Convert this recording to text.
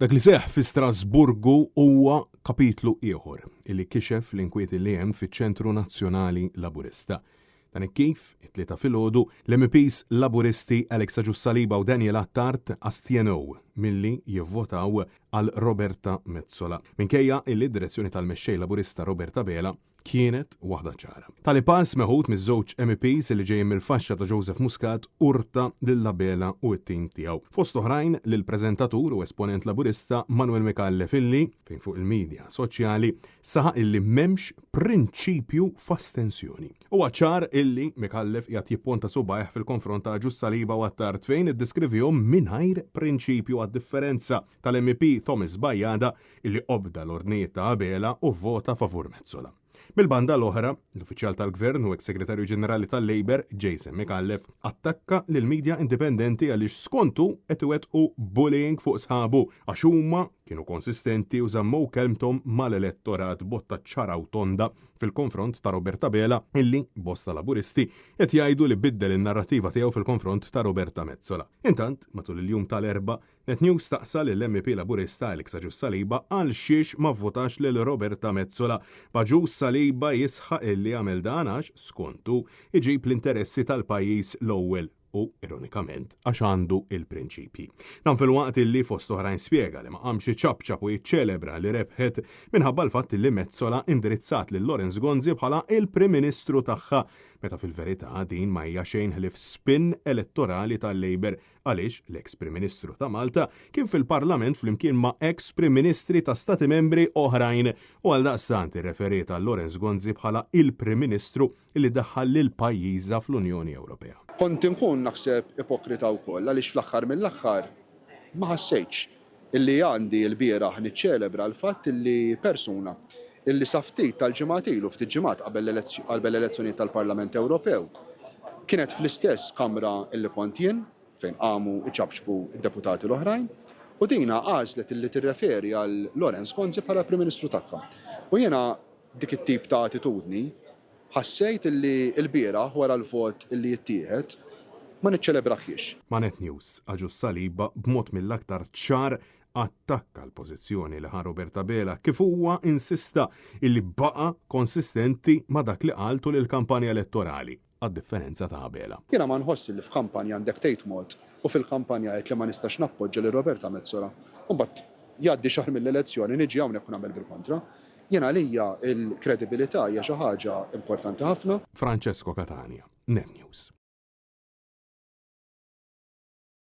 Dak li seħħ fi Strasburgu huwa kapitlu ieħor illi kixef l-inkwiet li hemm fiċ-Ċentru Nazzjonali Laburista. Dan hekk kif, it-Tlieta filgħodu, l-MEPs Laburisti Alex Agius Saliba u Daniel Attard astjenew milli jivvotaw għal Roberta Metsola, minkejja illi d-direzzjoni tal-Mexxej Laburista Robert Abela kienet waħda ċara. Tali pass meħud miż-żewġ MEPs li ġejjin mill-faxxa ta' Joseph Muscat urta lil Abela u t-tim tiegħu. Fost oħrajn lill-preżentatur u esponent Laburista Manuel Micallef illi, fejn fuq il-media soċjali, saħaq illi m'hemmx prinċipju f'astensjoni. Huwa ċar illi Micallef qiegħed jipponta subgħajh fil-konfront ta' Agius Saliba u Attard fejn iddeskrivihom mingħajr prinċipju għad-differenza tal-MEP Thomas Bajada illi obda l-ordnijiet ta' Abela u vvota favur Metsola. Mill-banda l-oħra, l-uffiċjal tal-Gvern u eks-Segretarju Ġenerali tal-Labour, Jason Micallef, attakka lill-media indipendenti għaliex skontu qed iwettqu bullying fuq sħabu għax huma kienu konsistenti u żammew kelmthom mal-elettorat botta ċara u tonda fil-konfront ta' Robert Abela illi bosta Laburisti qed jgħidu li biddel in-narrativa tiegħu fil-konfront ta' Roberta Metsola. Intant, matul il-jum tal-Erbgħa, Net News staqsa lill-MEP Laburista Alex Agius Saliba għal xiex ma vvotax lil Roberta Metsola, b'Agius Saliba jisħaq illi għamel dan għax, skontu, iġib l-interessi tal-pajjiż l-ewwel u, ironikament, għax għandu il-prinċipji. Dan filwaqt illi fost oħrajn spjega li ma qamx iċapċap u jiċċelebra li rebħet minħabba l-fatt illi Metsola indirizzat lil Lawrence Gonzi bħala il-Prim Ministru tagħha, meta fil-verità din ma hija xejn ħlief spin elettorali tal-Labour Għaliex l-eks Prim Ministru ta' Malta kien fil-Parlament flimkien ma' eks Prim Ministri ta' Stati Membri oħrajn u għaldaqstant irreferiet għal Lawrence Gonzi bħala il-Prim Ministru li daħħal lil pajjiżha fl-Unjoni Ewropea. Kont inkun naħseb ipokrita wkoll għaliex fl-aħħar mill-aħħar ma ħassejtx illi għandi lbieraħ niċċelebra l-fatt illi persuna illi sa ftit tal-ġimgħat ilu, ftit ġimgħat qabel l-elezzjonijiet tal-Parlament Ewropew, kienet fl-istess kamra illi kont jien, fejn qamu iċapċpu d-deputati l-oħrajn, u dina għażlet illi tirreferi għal Lawrence Gonzi bħala l-Prim Ministru tagħha. U jiena dik it-tip ta' attitudni ħassejt illi lbieraħ wara l-vot illi jittieħed ma niċċelebrahiex. Ma' Net News, Agius Saliba b'mod mill-aktar ċar attakka l-pożizzjoni li ħa Robert Abela kif huwa insista illi baqa' konsistenti ma' dak li qal tul il-kampanja elettorali, għad-differenza ta' Abela. Jiena ma nħoss illi f'kampanja għandek tgħid mod u fil-kampanja għedt li ma nistax nappoġġa lil Roberta Metsola u mbagħad jgħaddi xahar mill-elezzjoni niġi hawnhekk u nagħmel bil-kontra. Jien għalija l-kredibilità hija xi ħaġa importanti ħafna. Francesco Catania, Net News.